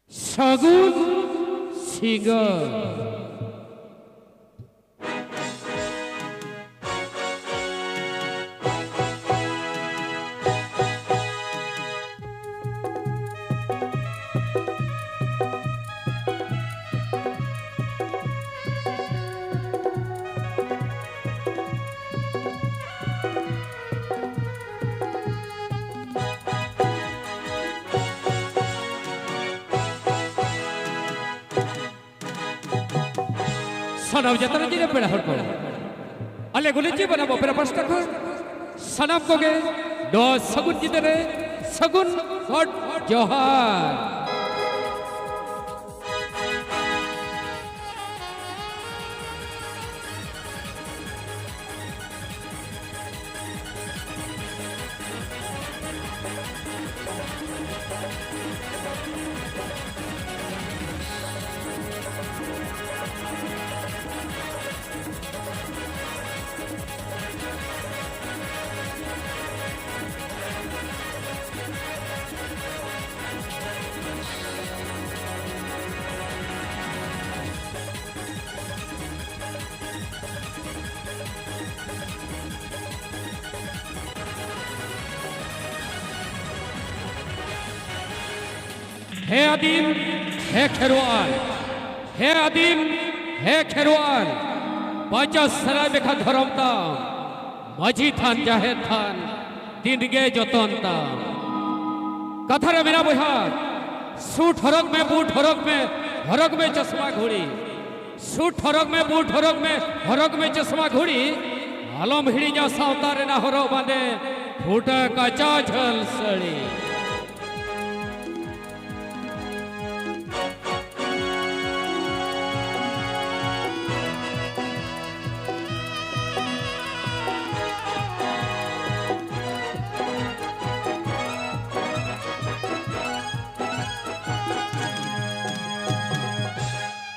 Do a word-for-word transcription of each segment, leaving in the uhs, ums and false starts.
ᱥᱟᱹᱜᱩᱱ ᱥᱤᱸᱜᱟᱹᱲ᱾ ᱥᱟᱱᱟᱢ ᱡᱟᱛᱨᱟ ᱡᱤᱞ ᱯᱮᱲᱟ ᱦᱚᱲ ᱠᱚ, ᱟᱞᱮ ᱜᱩᱞᱤᱪᱤ ᱵᱟᱱᱟᱢ ᱚᱯᱮᱨᱟ ᱯᱟᱥᱴᱟ ᱠᱷᱚᱱ ᱥᱟᱱᱟᱢ ᱠᱚᱜᱮ ᱱᱚᱣᱟ ᱥᱟᱹᱜᱩᱱ ᱧᱤᱫᱟᱹ ᱨᱮ ᱥᱟᱹᱜᱩᱱ ᱜᱚᱰ ᱡᱚᱦᱟᱨ᱾ ᱦᱮ ᱟᱹᱫᱤᱢ, ᱦᱮ ᱠᱷᱮᱨᱣᱟᱞ, ᱦᱮ ᱟᱹᱫᱤᱢ, ᱦᱮ ᱠᱷᱮᱨᱣᱟᱞ, ᱵᱟᱧᱪᱟᱣ ᱥᱟᱱᱟᱭᱮᱫ ᱢᱮᱠᱷᱟᱱ ᱫᱷᱚᱨᱚᱢ ᱛᱟᱢ, ᱢᱟᱹᱡᱷᱤ ᱛᱷᱟᱱ, ᱡᱟᱦᱮᱨ ᱛᱷᱟᱱ, ᱫᱤᱱ ᱜᱮ ᱡᱚᱛᱚᱱ ᱛᱟᱢ᱾ ᱠᱟᱛᱷᱟ ᱨᱮ ᱢᱮᱱᱟᱜ ᱵᱚᱭᱦᱟ, ᱥᱩᱴ ᱦᱚᱨᱚᱜ ᱢᱮ, ᱵᱩᱴ ᱦᱚᱨᱚᱜ ᱢᱮ, ᱦᱚᱨᱚᱜ ᱢᱮ ᱪᱚᱥᱢᱟ ᱜᱷᱩᱲᱤ᱾ ᱥᱩᱴ ᱦᱚᱨᱚᱜ ᱢᱮ, ᱵᱩᱴ ᱦᱚᱨᱚᱜ ᱢᱮ, ᱦᱚᱨᱚᱜ ᱢᱮ ᱪᱚᱥᱢᱟ ᱜᱷᱩᱲᱤ᱾ ᱟᱞᱚᱢ ᱦᱤᱲᱤᱧᱟ ᱥᱟᱶᱛᱟ ᱨᱮᱱᱟᱜ ᱦᱚᱨᱚᱜ ᱵᱟᱸᱫᱮ, ᱯᱷᱩᱴᱟᱹ ᱠᱟᱪᱟ ᱡᱷᱟᱹᱞ ᱥᱟᱹᱲᱤ᱾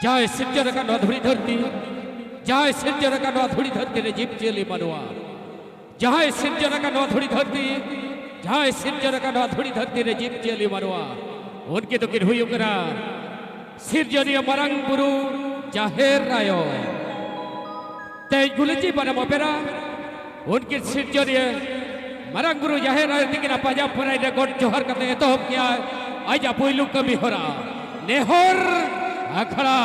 ᱡᱟᱦᱟᱸᱭ ᱥᱤᱨᱡᱚᱱ ᱟᱠᱟᱫ ᱱᱚᱣᱟ ᱫᱷᱩᱲᱤ ᱫᱷᱟᱹᱨᱛᱤ, ᱡᱟᱦᱟᱸᱭ ᱥᱤᱨᱡᱚᱱ ᱟᱠᱟᱫ ᱱᱚᱣᱟ ᱫᱷᱩᱲᱤ ᱫᱷᱟᱹᱨᱛᱤ ᱨᱮ ᱡᱤᱵᱽ ᱡᱤᱭᱟᱹᱞᱤ ᱢᱟᱱᱣᱟ, ᱡᱟᱦᱟᱸᱭ ᱥᱤᱨᱡᱚᱱ ᱟᱠᱟᱫ ᱱᱚᱣᱟ ᱫᱷᱩᱲᱤ ᱫᱷᱟᱹᱨᱛᱤ, ᱡᱟᱦᱟᱸᱭ ᱥᱤᱨᱡᱚᱱ ᱟᱠᱟᱫ ᱱᱚᱣᱟ ᱫᱷᱩᱲᱤ ᱫᱷᱟᱹᱨᱛᱤ ᱨᱮ ᱡᱤᱵᱽ ᱡᱤᱭᱟᱹᱞᱤ ᱢᱟᱱᱣᱟ, ᱩᱱᱠᱤᱱ ᱫᱚᱠᱤᱱ ᱦᱩᱭᱩᱜ ᱠᱟᱱᱟ ᱥᱤᱨᱡᱚᱱᱤᱭᱟᱹ ᱢᱟᱨᱟᱝ ᱵᱩᱨᱩ ᱡᱟᱦᱮᱨ ᱟᱭᱳ᱾ ᱛᱮᱦᱮᱧ ᱜᱩᱞᱤᱪᱤ ᱵᱟᱱᱟᱢ ᱚᱯᱮᱨᱟ ᱩᱱᱠᱤᱱ ᱥᱤᱨᱡᱚᱱᱤᱭᱟᱹ ᱢᱟᱨᱟᱝ ᱵᱩᱨᱩ ᱡᱟᱦᱮᱨ ᱟᱭᱳ ᱛᱤᱠᱤᱱᱟᱜ ᱯᱟᱸᱡᱟ ᱯᱚᱨᱟᱭ ᱨᱮ ᱜᱚᱰ ᱡᱚᱦᱟᱨ ᱠᱟᱛᱮ ᱮᱛᱚᱦᱚᱵ ᱠᱮᱜᱼᱟᱭ ᱟᱡᱟᱜ ᱯᱩᱭᱞᱩ ᱠᱟᱹᱢᱤ ᱦᱚᱨᱟ ᱱᱮᱦᱚᱨ ᱟᱠᱷᱲᱟ᱾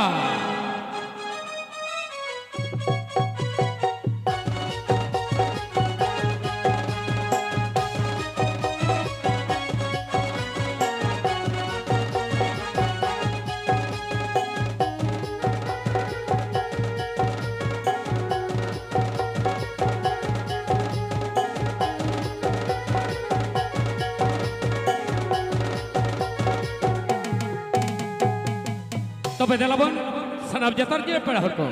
ᱛᱚᱵᱮ ᱫᱮᱞᱟᱵᱚᱱ ᱥᱟᱱᱟᱢ ᱡᱟᱛᱟᱨ ᱡᱮ ᱯᱮᱲᱟ ᱦᱚᱲ ᱠᱚ,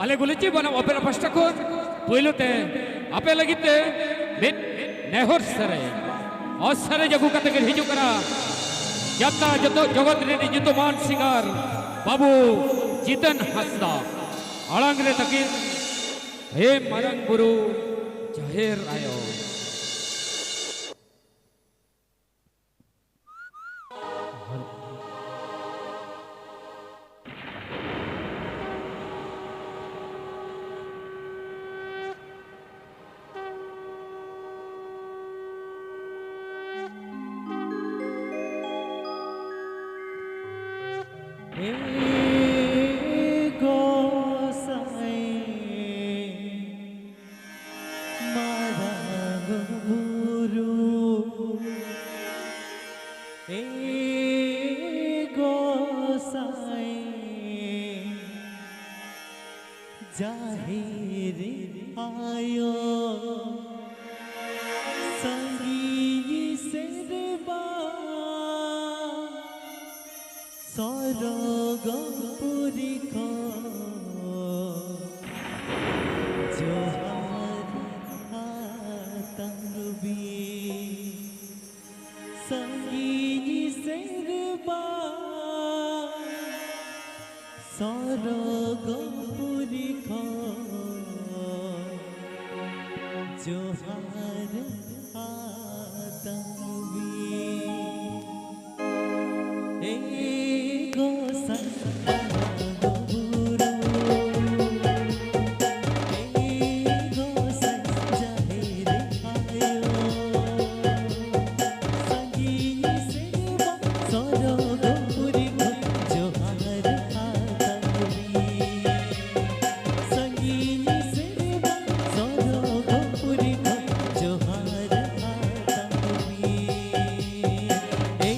ᱟᱞᱮ ᱜᱩᱞᱤᱪᱤ ᱵᱟᱱᱟᱢ ᱚᱯᱮᱨᱟ ᱯᱟᱥᱴᱟ ᱠᱷᱚᱱ ᱯᱩᱭᱞᱩ ᱛᱮ ᱟᱯᱮ ᱞᱟᱹᱜᱤᱫ ᱛᱮ ᱢᱤᱫ ᱱᱮᱦᱚᱨ ᱥᱮᱨᱮᱧ, ᱚᱛ ᱥᱮᱨᱮᱧ ᱟᱹᱜᱩ ᱠᱟᱛᱮ ᱜᱮ ᱦᱤᱡᱩᱜ ᱠᱟᱱᱟ ᱡᱟᱛᱟ ᱡᱚᱛᱚ ᱡᱚᱜᱚᱛ ᱨᱤᱱᱤᱡ ᱧᱩᱛᱩᱢᱟᱱ ᱥᱤᱝᱜᱟᱨ ᱵᱟᱹᱵᱩ ᱡᱤᱛᱮᱱ ᱦᱟᱸᱥᱫᱟ᱾ ᱟᱲᱟᱝ ᱨᱮ ᱛᱟᱹᱠᱤᱱ ᱦᱮ ᱢᱟᱨᱟᱝ ᱵᱩᱨᱩ ᱡᱟᱦᱮᱨ ᱟᱭᱳ᱾ ᱮ ᱜᱚᱸᱥᱟᱭ ᱢᱟᱨᱟᱝ ᱵᱩᱨᱩ, ᱮ ᱜᱚᱸᱥᱟᱭ ᱡᱟᱦᱮᱨ ᱟᱭᱳ, ᱥᱟᱺᱜᱤᱧ ᱥᱮᱨᱢᱟ ᱥᱚᱨᱚᱜᱽ ᱯᱩᱨᱤ ᱠᱷᱚᱱ ᱡᱚᱦᱟᱨ ᱟᱛᱟᱝ ᱵᱤᱱ᱾ ᱥᱟᱺᱜᱤᱧ ᱥᱮᱨᱢᱟ ᱥᱚᱨᱚᱜᱽ ᱯᱩᱨᱤ ᱠᱷᱚᱱ ᱡᱚᱦᱟᱨ ᱟᱛᱟᱝ ᱵᱤᱱ᱾ ᱮ ᱜᱚᱸᱥᱟᱭ ᱵᱟᱵᱟ ᱜᱚ ᱵᱩᱨᱩ, ᱮ ᱜᱚᱸᱥᱟᱭ ᱡᱟᱦᱮᱨ ᱟᱭᱳ, ᱥᱟᱺᱜᱤᱧ ᱥᱮᱨᱢᱟ ᱥᱚᱨᱚᱜᱽ ᱯᱩᱨᱤ ᱠᱷᱚᱱ ᱡᱚᱦᱟᱨ ᱦᱟᱛᱟᱣ ᱢᱮ᱾ ᱥᱟᱺᱜᱤᱧ ᱥᱮᱨᱢᱟ ᱥᱚᱨᱚᱜᱽ ᱯᱩᱨᱤ ᱠᱷᱚᱱ ᱡᱚᱦᱟᱨ ᱦᱟᱛᱟᱣ ᱢᱮ᱾ ᱮ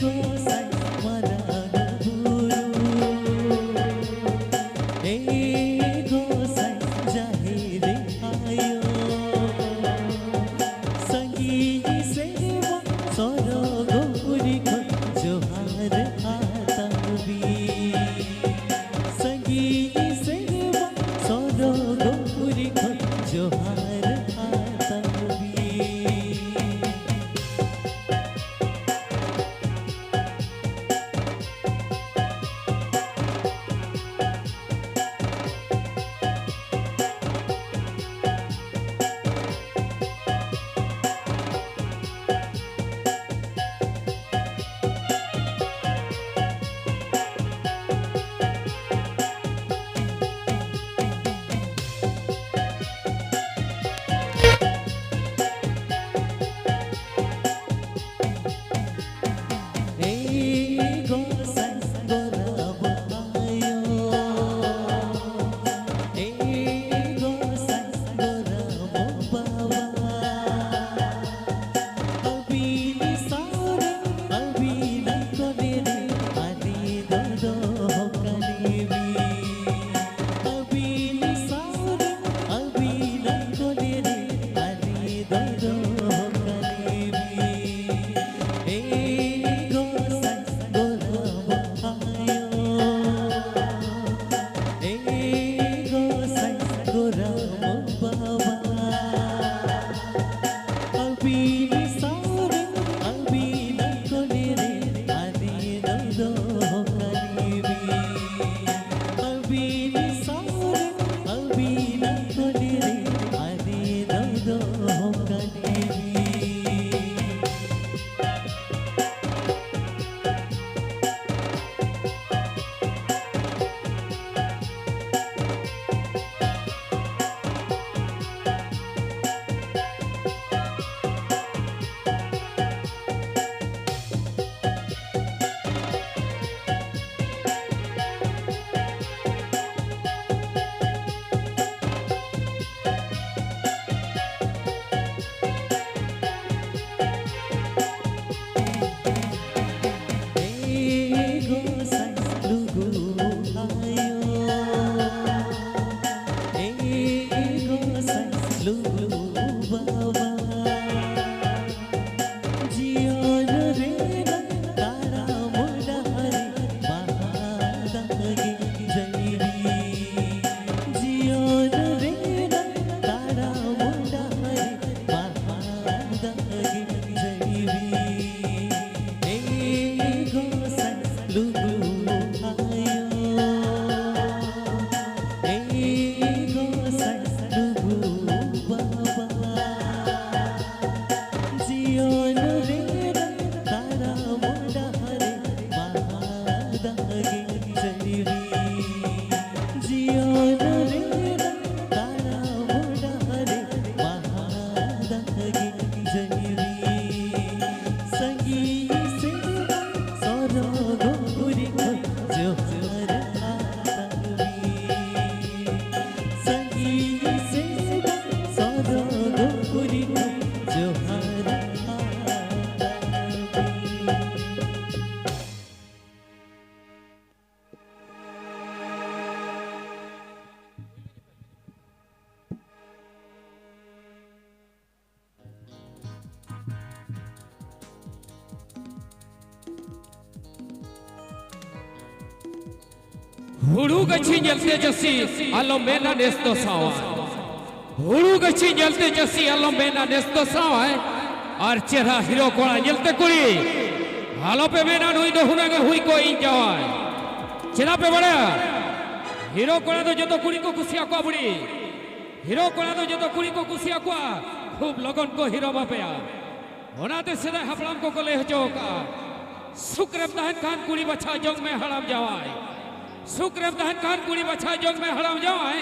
ᱜᱚᱸᱥᱟᱭ ᱰᱟᱦᱟᱨᱮ ᱵᱟᱦᱟ ᱫᱟᱜᱮ ᱡᱟᱹᱲᱤ᱾ ᱡᱤᱭᱚᱱ ᱨᱮᱱᱟᱜ ᱛᱟᱲᱟᱢ ᱰᱟᱦᱟᱨᱮ ᱵᱟᱦᱟ ᱫᱟᱜᱮ ᱡᱟᱹᱲᱤ᱾ ᱥᱟᱺᱜᱤᱧ ᱥᱮᱫ ᱥᱚᱨᱚᱜᱽ ᱯᱩᱨᱤ ᱠᱷᱚᱱ ᱡᱚᱦᱟᱨ ᱟᱛᱟᱝ ᱢᱮ᱾ ᱥᱟᱺᱜᱤᱧ ᱥᱮᱫ ᱥᱚᱨᱚᱜᱽ ᱯᱩᱨᱤ ᱠᱷᱚᱱ ᱡᱚᱦᱟᱨ ᱟᱛᱟᱝ ᱢᱮ᱾ ᱦᱩᱲᱩ ᱜᱟᱹᱪᱷᱤ ᱧᱮᱞᱛᱮ ᱪᱟᱹᱥᱤ ᱟᱞᱚᱢ ᱢᱮᱱᱟ ᱱᱮᱥ ᱫᱚ ᱥᱟᱶᱟᱭ᱾ ᱦᱩᱲᱩ ᱜᱟᱹᱪᱷᱤ ᱧᱮᱞᱛᱮ ᱪᱟᱹᱥᱤ ᱟᱞᱚᱢ ᱢᱮᱱᱟ ᱱᱮᱥ ᱫᱚ ᱥᱟᱶᱟᱭ᱾ ᱟᱨ ᱪᱮᱦᱨᱟ ᱦᱤᱨᱳ ᱠᱚᱲᱟ ᱧᱮᱞᱛᱮ ᱠᱩᱲᱤ ᱟᱞᱚᱯᱮ ᱢᱮᱱᱟ ᱱᱩᱭ ᱫᱚ ᱦᱩᱱᱟᱹᱝ ᱮ ᱦᱩᱭ ᱠᱚᱜ ᱤᱧ ᱡᱟᱶᱟᱭ᱾ ᱪᱮᱫᱟᱜ ᱯᱮ ᱵᱟᱲᱟᱭᱟ? ᱦᱤᱨᱳ ᱠᱚᱲᱟ ᱫᱚ ᱡᱚᱛᱚ ᱠᱩᱲᱤ ᱠᱚ ᱠᱩᱥᱤᱭᱟᱠᱚᱣᱟ ᱵᱩᱲᱤ᱾ ᱦᱤᱨᱳ ᱠᱚᱲᱟ ᱫᱚ ᱡᱚᱛᱚ ᱠᱩᱲᱤ ᱠᱚ ᱠᱩᱥᱤᱭᱟᱠᱚᱣᱟ, ᱠᱷᱩᱵ ᱞᱚᱜᱚᱱ ᱠᱚ ᱦᱤᱨᱳ ᱵᱟᱯᱮᱭᱟ᱾ ᱚᱱᱟᱛᱮ ᱥᱮᱫᱟᱭ ᱦᱟᱯᱲᱟᱢ ᱠᱚᱠᱚ ᱞᱟᱹᱭ ᱦᱚᱪᱚ ᱟᱠᱟᱫᱼᱟ, ᱥᱩᱠ ᱨᱮᱢ ᱛᱟᱦᱮᱱ ᱠᱷᱟᱱ ᱠᱩᱲᱤ ᱵᱟᱪᱷᱟᱣ ᱡᱚᱝ ᱢᱮ ᱦᱟᱲᱟᱢ ᱡᱟᱶᱟᱭ᱾ ᱥᱩᱠ ᱨᱮᱢ ᱛᱟᱦᱮᱱ ᱠᱷᱟᱱ ᱠᱩᱲᱤ ᱵᱟᱪᱷᱟᱣ ᱡᱚᱝ ᱢᱮ ᱦᱟᱲᱟᱢ ᱡᱟᱶᱟᱭ᱾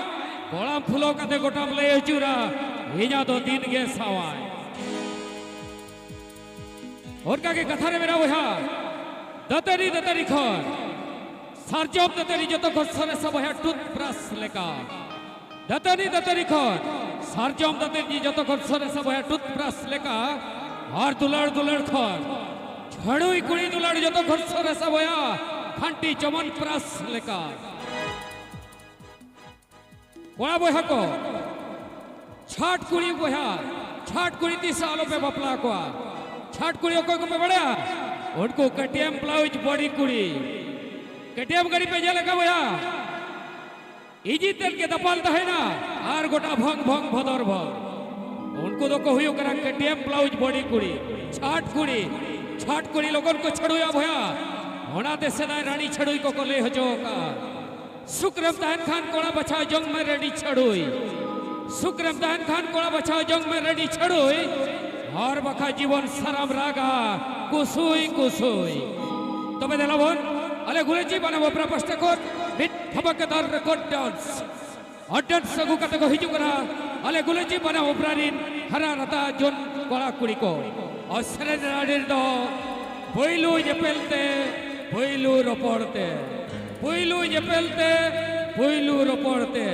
ᱠᱚᱲᱟᱢ ᱯᱷᱩᱞᱟᱹᱣ ᱠᱟᱛᱮ ᱜᱚᱴᱟᱢ ᱞᱟᱹᱭ ᱟᱹᱪᱩᱨᱟ, ᱤᱧᱟᱹᱜ ᱫᱚ ᱫᱤᱱ ᱜᱮ ᱥᱟᱶᱟᱭ᱾ ᱚᱱᱠᱟ ᱜᱮ ᱠᱟᱛᱷᱟ ᱨᱮ ᱢᱮᱱᱟᱜᱼᱟ ᱵᱚᱭᱦᱟ, ᱫᱟᱹᱛᱟᱹᱱᱤ ᱫᱟᱹᱛᱟᱹᱱᱤ ᱠᱷᱚᱱ ᱥᱟᱨᱡᱚᱢ ᱫᱟᱹᱛᱟᱹᱱᱤ ᱡᱚᱛᱚ ᱠᱷᱚᱱ ᱥᱚᱨᱮᱥᱟ ᱵᱚᱭᱦᱟ ᱴᱩᱛᱷᱵᱨᱟᱥ ᱞᱮᱠᱟ᱾ ᱫᱟᱹᱛᱟᱹᱱᱤ ᱫᱟᱹᱛᱟᱹᱱᱤ ᱠᱷᱚᱱ ᱥᱟᱨᱡᱚᱢ ᱫᱟᱹᱛᱟᱹᱱᱤ ᱡᱚᱛᱚ ᱠᱷᱚᱱ ᱥᱚᱨᱮᱥᱟ ᱵᱚᱭᱦᱟ ᱴᱩᱛᱷᱵᱨᱟᱥ ᱞᱮᱠᱟ᱾ ᱟᱨ ᱫᱩᱞᱟᱹᱲ ᱫᱩᱞᱟᱹᱲ ᱠᱷᱚᱱ ᱪᱷᱟᱹᱲᱩᱭ ᱠᱩᱲᱤ ᱫᱩᱞᱟᱹᱲ ᱡᱚᱛᱚ ᱠᱷᱚᱱ ᱥᱚᱨᱮᱥᱟ ᱵᱚᱭᱦᱟ ᱠᱷᱟᱱᱴᱤ ᱪᱚᱢᱚᱱ ᱯᱨᱟᱥ ᱞᱮᱠᱟ᱾ ᱠᱚᱲᱟ ᱵᱚᱭᱦᱟ ᱠᱚ, ᱪᱷᱟᱴ ᱠᱩᱲᱤ ᱵᱚᱭᱦᱟ, ᱪᱷᱟᱴ ᱠᱩᱲᱤ ᱛᱤᱥ ᱦᱚᱸ ᱟᱞᱚᱯᱮ ᱵᱟᱯᱞᱟ ᱠᱚᱣᱟ᱾ ᱪᱷᱟᱴ ᱠᱩᱲᱤ ᱚᱠᱚᱭ ᱠᱚᱯᱮ ᱵᱟᱲᱟᱭᱟ? ᱩᱱᱠᱩ ᱠᱮ ᱴᱤ ᱮᱢ ᱵᱞᱟᱣᱩᱡᱽ ᱵᱚᱰᱤ ᱠᱩᱲᱤ᱾ ᱠᱮ ᱴᱤ ᱮᱢ ᱜᱟᱹᱰᱤ ᱯᱮ ᱧᱮᱞ ᱟᱠᱟᱫ ᱵᱚᱭᱦᱟ? ᱤᱡᱤ ᱛᱮᱫ ᱜᱮ ᱫᱟᱯᱟᱞ ᱛᱟᱦᱮᱱᱟ ᱟᱨ ᱜᱚᱴᱟ ᱵᱷᱚᱝ ᱵᱷᱚᱝ ᱵᱷᱚᱫᱚᱨ ᱵᱷᱚᱝ᱾ ᱩᱱᱠᱩ ᱫᱚᱠᱚ ᱦᱩᱭᱩᱜ ᱠᱟᱱᱟ ᱠᱮ ᱴᱤ ᱮᱢ ᱵᱞᱟᱣᱩᱡᱽ ᱵᱚᱰᱤ ᱠᱩᱲᱤ, ᱪᱷᱟᱴ ᱠᱩᱲᱤ᱾ ᱪᱷᱟᱴ ᱠᱩᱲᱤ ᱞᱚᱜᱚᱱ ᱠᱚ ᱪᱷᱟᱹᱲᱩᱭᱟ ᱵᱚᱭᱦᱟ᱾ ᱚᱱᱟᱛᱮ ᱥᱮᱫᱟᱭ ᱨᱟᱹᱱᱤ ᱪᱷᱟᱹᱲᱩᱭ ᱠᱚᱠᱚ ᱞᱟᱹᱭ ᱦᱚᱪᱚ ᱟᱠᱟᱫᱼᱟ, ᱥᱩᱠ ᱨᱮᱢ ᱛᱟᱦᱮᱱ ᱠᱷᱟᱱ ᱠᱚᱲᱟ ᱵᱟᱪᱷᱟᱣ ᱡᱚᱝ ᱢᱮ ᱨᱟᱹᱱᱤ ᱪᱷᱟᱹᱲᱩᱭ᱾ ᱥᱩᱠ ᱨᱮᱢ ᱛᱟᱦᱮᱱ ᱠᱷᱟᱱ ᱠᱚᱲᱟ ᱵᱟᱪᱷᱟᱣ ᱡᱚᱝ ᱢᱮ ᱨᱟᱹᱱᱤ ᱪᱷᱟᱹᱲᱩᱭ᱾ ᱟᱨ ᱵᱟᱠᱷᱟᱡ ᱡᱤᱵᱚᱱ ᱥᱟᱨᱟᱢ ᱨᱟᱜᱟ᱾ ᱠᱩᱥᱩᱭ ᱠᱩᱥᱩᱭ᱾ ᱛᱚᱵᱮ ᱫᱮᱞᱟ ᱵᱚᱱ, ᱟᱞᱮ ᱜᱩᱞᱟᱹᱪᱤ ᱵᱟᱱᱟᱢ ᱚᱯᱮᱨᱟ ᱯᱟᱥᱴᱟ ᱠᱷᱚᱱ ᱢᱤᱫ ᱫᱷᱟᱢᱟᱠᱟᱫᱟᱨ ᱨᱮᱠᱚᱨᱰ ᱰᱟᱱᱥ᱾ ᱟᱨ ᱰᱟᱱᱥ ᱟᱹᱜᱩ ᱠᱟᱛᱮ ᱠᱚ ᱦᱤᱡᱩᱜ ᱠᱟᱱᱟ ᱟᱞᱮ ᱜᱩᱞᱟᱹᱪᱤ ᱵᱟᱱᱟᱢ ᱚᱯᱮᱨᱟ ᱨᱤᱱ ᱦᱟᱨᱟ ᱨᱟᱛᱟ ᱡᱩᱣᱟᱹᱱ ᱠᱚᱲᱟ ᱠᱩᱲᱤ ᱠᱚ᱾ ᱟᱨ ᱥᱮᱨᱮᱧ ᱨᱟᱹᱲᱤ ᱨᱮᱫᱚ ᱯᱳᱭᱞᱳ ᱧᱮᱯᱮᱞ ᱛᱮ, ᱯᱳᱭᱞᱳ ᱨᱚᱯᱚᱲ ᱛᱮ, ᱯᱳᱭᱞᱳ ᱧᱮᱯᱮᱞ ᱛᱮ, ᱯᱳᱭᱞᱳ ᱨᱚᱯᱚᱲ ᱛᱮ᱾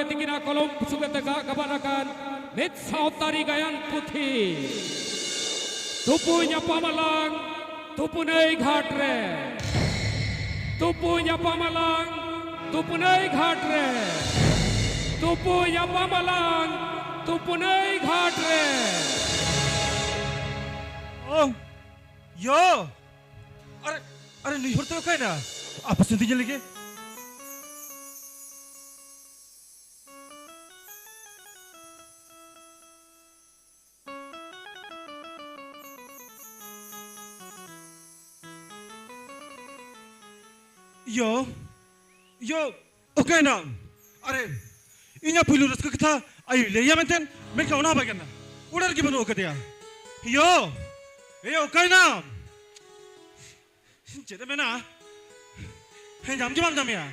ᱛᱤᱠᱤᱱᱟᱜ ᱠᱚᱞᱚᱢ ᱥᱩᱜᱮ ᱛᱮ ᱜᱟᱜ ᱜᱟᱵᱟᱱ ᱟᱠᱟᱱ ᱢᱤᱫ ᱥᱟᱶᱛᱟᱨᱤ ᱜᱟᱭᱟᱱ ᱯᱩᱛᱷᱤ, ᱛᱩᱯᱩ ᱧᱟᱯᱟᱢ ᱟᱞᱟᱝ ᱛᱩᱯᱩᱱᱟᱹᱭ ᱜᱷᱟᱴ ᱨᱮ᱾ ᱛᱩᱯᱩ ᱧᱟᱯᱟᱢ ᱟᱞᱟᱝ ᱛᱩᱯᱩᱱᱟᱹᱭ ᱜᱷᱟᱴ ᱨᱮ᱾ ᱛᱩᱯᱩ ᱧᱟᱯᱟᱢ ᱟᱞᱟᱝ ᱛᱩᱯᱩᱱᱟᱹᱭ ᱜᱷᱟᱴ ᱨᱮ᱾ ᱚ, ᱭᱳ! ᱟᱨᱮ, ᱟᱨᱮ, ᱱᱩᱭ ᱦᱚᱲ ᱫᱚ ᱚᱠᱟᱭᱮᱱᱟ? ᱟᱯᱮ ᱥᱮᱫ ᱧᱮᱞ ᱞᱮᱜᱮ᱾ ᱭᱳ, ᱭᱳ, ᱚᱠᱟᱭᱮᱱᱟᱢ? ᱟᱨᱮ, ᱤᱧᱟᱹᱜ ᱯᱩᱭᱞᱩ ᱨᱟᱹᱥᱠᱟᱹ ᱠᱟᱛᱷᱟ ᱟᱭᱳᱭ ᱞᱟᱹᱭᱟ ᱢᱮᱱᱛᱮ, ᱢᱮᱱᱠᱷᱟᱱ ᱚᱱᱟ ᱦᱚᱸ ᱵᱟᱭ ᱜᱟᱱᱟ᱾ ᱚᱲᱟᱜ ᱨᱮᱜᱮ ᱵᱟᱹᱱᱩᱜ ᱟᱠᱟᱫᱮᱭᱟ᱾ ᱭᱳ, ᱮ, ᱚᱠᱟᱭᱮᱱᱟᱢ? ᱪᱮᱫ ᱮ ᱢᱮᱱᱟ? ᱦᱮᱸ, ᱧᱟᱢ ᱜᱮ ᱵᱟᱢ ᱧᱟᱢᱮᱭᱟ᱾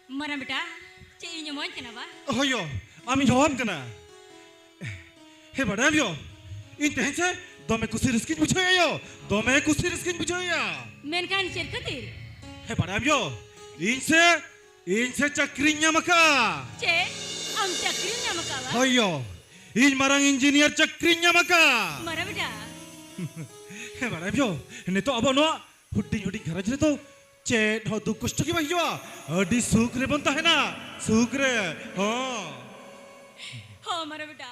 ᱢᱟᱨᱟᱝ ᱵᱮᱴᱟ, ᱪᱮᱫ ᱤᱧ ᱮᱢᱟᱹᱧ ᱠᱟᱱᱟ ᱵᱟ? ᱦᱳᱭ ᱭᱳ, ᱟᱢᱤᱧ ᱦᱚᱦᱚᱣᱟᱢ ᱠᱟᱱᱟ᱾ ᱦᱮᱸ, ᱵᱟᱰᱟᱭᱟᱢ ᱭᱳ, ᱤᱧ ᱛᱮᱦᱮᱧ ᱥᱮ ᱫᱚᱢᱮ ᱠᱩᱥᱤ ᱨᱟᱹᱥᱠᱟᱹᱧ ᱵᱩᱡᱷᱟᱹᱣᱮᱫᱼᱟ ᱭᱳ, ᱫᱚᱢᱮ ᱠᱩᱥᱤ ᱨᱟᱹᱥᱠᱟᱹᱧ ᱵᱩᱡᱷᱟᱹᱣᱮᱫᱼᱟ᱾ ᱢᱮᱱᱠᱷᱟᱱ ᱪᱮᱫ ᱠᱷᱟᱹᱛᱤᱨ? ᱦᱮᱸ, ᱵᱟᱰᱟᱭᱟᱢ ᱭᱳ, ᱤᱧ ᱥᱮ, ᱤᱧ ᱥᱮ ᱪᱟᱹᱠᱨᱤᱧ ᱧᱟᱢ ᱟᱠᱟᱫᱼᱟ᱾ ᱪᱮᱫ? ᱟᱢ ᱪᱟᱹᱠᱨᱤᱢ ᱧᱟᱢ ᱟᱠᱟᱫᱼᱟ ᱵᱟ? ᱦᱳᱭ ᱭᱳ, ᱤᱧ ᱢᱟᱨᱟᱝ ᱤᱧᱡᱤᱱᱤᱭᱟᱨ ᱪᱟᱹᱠᱨᱤᱧ ᱧᱟᱢ ᱟᱠᱟᱫᱼᱟ᱾ ᱢᱟᱨᱟᱝ ᱵᱮᱴᱟ᱾ ᱦᱮᱸ, ᱵᱟᱰᱟᱭᱟᱢ ᱭᱳ, ᱱᱤᱛᱚᱜ ᱟᱵᱚ ᱱᱚᱣᱟ ᱦᱩᱰᱤᱧ ᱦᱩᱰᱤᱧ ᱜᱷᱟᱨᱚᱸᱡᱽ ᱨᱮᱫᱚ ᱪᱮᱫ ᱦᱚᱸ ᱫᱩᱠ ᱠᱚᱥᱴᱚ ᱜᱮ ᱵᱟᱝ ᱦᱤᱡᱩᱜᱼᱟ᱾ ᱟᱹᱰᱤ ᱥᱩᱠ ᱨᱮᱵᱚᱱ ᱛᱟᱦᱮᱱᱟ, ᱥᱩᱠ ᱨᱮ᱾ ᱦᱚᱸ᱾ ᱦᱚᱸ, ᱢᱟᱨᱟᱝ ᱵᱮᱴᱟ᱾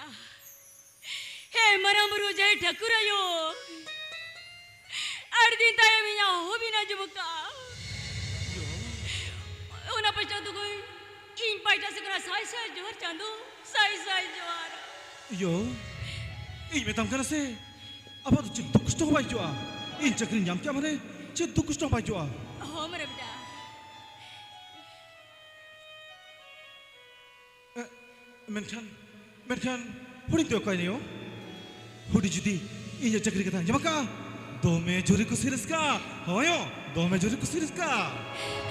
ᱦᱮ ᱢᱟᱨᱟᱝ ᱵᱩᱨᱩ ᱡᱟᱦᱮᱨ ᱴᱷᱟᱹᱠᱩᱨ ᱟᱭᱳ, ᱟᱹᱰᱤ ᱫᱤᱱ ᱛᱟᱭᱚᱢ ᱤᱧᱟᱹᱜ ᱦᱚᱦᱚ ᱵᱤᱱ ᱟᱸᱡᱚᱢ ᱟᱠᱟᱫᱼᱟ᱾ ᱚᱱᱟ ᱯᱟᱥᱴᱟ ᱫᱚ ᱤᱧ ᱯᱟᱦᱴᱟ ᱥᱮᱫ ᱠᱷᱚᱱᱟᱜ ᱥᱟᱭ ᱥᱟᱭ ᱡᱚᱦᱟᱨ ᱪᱟᱸᱫᱚ, ᱥᱟᱭ ᱥᱟᱭ ᱡᱚᱦᱟᱨ᱾ ᱭᱳ, ᱤᱧ ᱢᱮᱛᱟᱢ ᱠᱟᱱᱟ ᱥᱮ, ᱟᱵᱚ ᱫᱚ ᱪᱮᱫ ᱫᱩᱠ ᱠᱚᱥᱴᱚ ᱦᱚᱸ ᱵᱟᱭ ᱦᱤᱡᱩᱜᱼᱟ᱾ ᱤᱧ ᱪᱟᱹᱠᱨᱤᱧ ᱧᱟᱢ ᱠᱮᱫᱼᱟ ᱢᱟᱱᱮ ᱪᱮᱫ ᱫᱩᱠ ᱠᱚᱥᱴᱚ ᱦᱚᱸ ᱵᱟᱭ ᱦᱤᱡᱩᱜᱼᱟ᱾ ᱦᱚᱸ, ᱢᱟᱨᱟᱝ ᱵᱮᱴᱟ᱾ ᱮ, ᱢᱮᱱᱠᱷᱟᱱ, ᱢᱮᱱᱠᱷᱟᱱ ᱦᱩᱰᱤᱧ ᱫᱚ ᱚᱠᱚᱭ ᱱᱤᱭᱳ? ᱦᱩᱰᱤᱧ ᱡᱩᱫᱤ ᱤᱧᱟᱹᱜ ᱪᱟᱹᱠᱨᱤ ᱠᱟᱛᱷᱟ ᱟᱸᱡᱚᱢ ᱟᱠᱟᱫᱼᱟ, ᱫᱚᱢᱮ ᱡᱳᱨᱮ ᱠᱩᱥᱤ ᱨᱟᱹᱥᱠᱟᱹ᱾ ᱦᱳᱭ ᱭᱳ, ᱫᱚᱢᱮ ᱡᱳᱨᱮ ᱠᱩᱥᱤ ᱨᱟᱹᱥᱠᱟᱹ᱾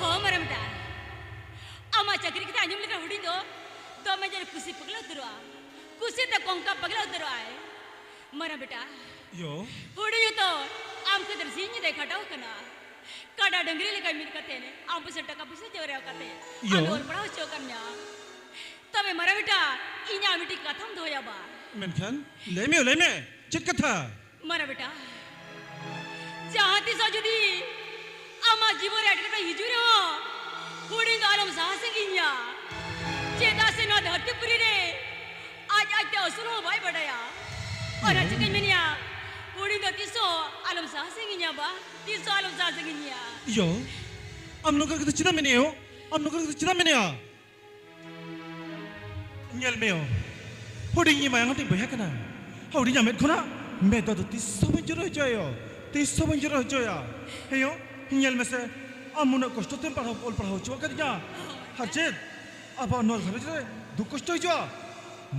ᱦᱚᱸ, ᱢᱟᱨᱟᱝ ᱵᱮᱴᱟ᱾ ᱟᱢᱟᱜ ᱪᱟᱹᱠᱨᱤ ᱠᱟᱛᱷᱟ ᱟᱸᱡᱚᱢ ᱞᱮᱠᱷᱟᱱ ᱦᱩᱰᱤᱧ ᱫᱚ ᱫᱚᱢᱮ ᱡᱳᱨᱮ ᱠᱩᱥᱤ ᱯᱟᱜᱽᱞᱟ ᱩᱛᱟᱹᱨᱚᱜᱼᱟ᱾ ᱠᱩᱥᱤ ᱛᱮ ᱠᱚᱝᱠᱟ ᱯᱟᱜᱽᱞᱟ ᱩᱛᱟᱹᱨᱚᱜᱼᱟᱭ᱾ ᱢᱟᱨᱟᱝ ᱵᱮᱴᱟ, ᱭᱳ᱾ ᱦᱩᱰᱤᱧ ᱦᱚᱸᱛᱚ ᱟᱢ ᱠᱷᱟᱹᱛᱤᱨ ᱥᱤᱧ ᱧᱤᱫᱟᱹᱭ ᱠᱷᱟᱴᱟᱣ ᱠᱟᱱᱟ᱾ ᱠᱟᱰᱟ ᱰᱟᱹᱝᱨᱤ ᱞᱮᱠᱟ ᱢᱤᱫ ᱠᱟᱛᱮ ᱟᱢ ᱯᱚᱭᱥᱟ ᱴᱟᱠᱟ ᱯᱚᱭᱥᱟ ᱡᱟᱣᱨᱟ ᱠᱟᱛᱮ ᱭᱳ᱾ ᱟᱞᱮ ᱚᱞ ᱯᱟᱲᱦᱟᱣ ᱦᱚᱪᱚ ᱟᱠᱟᱫ ᱢᱮᱭᱟ᱾ ᱛᱚᱵᱮ ᱢᱟᱨᱟᱝ ᱵᱮᱴᱟ, ᱤᱧᱟᱜ ᱢᱤᱫᱴᱤᱡ ᱠᱟᱛᱷᱟᱢ ᱫᱚᱦᱚᱭᱟ ᱵᱟ? ᱢᱮᱱᱠᱷᱟᱱ ᱞᱟᱹᱭ ᱢᱮ, ᱞᱟᱹᱭ ᱢᱮ, ᱪᱮᱫ ᱠᱟᱛᱷᱟ? ᱢᱟᱨᱟᱝ ᱵᱮᱴᱟ, ᱡᱟᱦᱟᱸ ᱛᱤᱥᱚᱜ ᱡᱩᱫᱤ ᱟᱢᱟᱜ ᱡᱤᱵᱚᱱ ᱨᱮ ᱮᱴᱠᱮᱴᱚᱬᱮ ᱦᱤᱡᱩᱜ ᱨᱮᱦᱚᱸ, ᱦᱩᱰᱤᱧ ᱫᱚ ᱟᱞᱚᱢ ᱥᱟᱦᱟ ᱥᱟᱺᱜᱤᱧᱟ᱾ ᱪᱮᱫᱟᱜ ᱥᱮ ᱱᱚᱣᱟ ᱫᱷᱟᱹᱨᱛᱤ ᱯᱩᱨᱤ ᱨᱮ ᱟᱡ ᱟᱡᱛᱮ ᱟᱹᱥᱩᱞ ᱦᱚᱸ ᱵᱟᱭ ᱵᱟᱰᱟᱭᱟ᱾ ᱚᱱᱟ ᱪᱤᱠᱟᱹᱧ ᱢᱮᱱᱮᱜᱼᱟ, ᱦᱩᱰᱤᱧ ᱫᱚ ᱛᱤᱥ ᱦᱚᱸ ᱟᱞᱚᱢ ᱥᱟᱦᱟ ᱥᱟᱺᱜᱤᱧᱟ ᱵᱟ, ᱛᱤᱥ ᱦᱚᱸ ᱟᱞᱚᱢ ᱥᱟᱦᱟ ᱥᱟᱺᱜᱤᱧᱮᱭᱟ᱾ ᱭᱳ, ᱟᱢ ᱱᱚᱝᱠᱟ ᱠᱟᱛᱮ ᱪᱮᱫᱟᱜ ᱢᱮᱱᱮᱜᱼᱟ? ᱟᱢ ᱱᱚᱝᱠᱟ ᱠᱟᱛᱮ ᱪᱮᱫᱟᱜ ᱢᱮᱱᱮᱜᱼᱟ? ᱧᱮᱞ ᱢᱮ ᱭᱳ, ᱦᱩᱰᱤᱧ ᱤᱧ ᱢᱟᱭᱟᱝ ᱦᱟᱹᱴᱤᱧ ᱵᱚᱭᱦᱟ ᱠᱟᱱᱟ᱾ ᱦᱩᱰᱤᱧᱟᱜ ᱢᱮᱫ ᱠᱷᱚᱱᱟᱜ ᱢᱮᱫ ᱫᱟᱜ ᱫᱚ ᱛᱤᱥ ᱦᱚᱸ ᱵᱟᱹᱧ ᱡᱚᱨᱚ ᱦᱚᱪᱚᱭᱟ ᱭᱳ, ᱛᱤᱥ ᱦᱚᱸ ᱵᱟᱹᱧ ᱡᱚᱨᱚ ᱦᱚᱪᱚᱭᱟ᱾ ᱦᱮᱸ ᱭᱳ, ᱧᱮᱞ ᱢᱮᱥᱮ, ᱟᱢ ᱩᱱᱟᱹᱜ ᱠᱚᱥᱴᱚ ᱛᱮᱢ ᱯᱟᱲᱦᱟᱣ, ᱚᱞ ᱯᱟᱲᱦᱟᱣ ᱦᱚᱪᱚ ᱟᱠᱟᱫᱤᱧᱟ᱾ ᱟᱨ ᱪᱮᱫ ᱟᱵᱚᱣᱟᱜ ᱱᱚᱣᱟ ᱜᱷᱟᱨᱚᱸᱡᱽ ᱨᱮ ᱫᱩᱠ ᱠᱚᱥᱴᱚ ᱦᱤᱡᱩᱜᱼᱟ?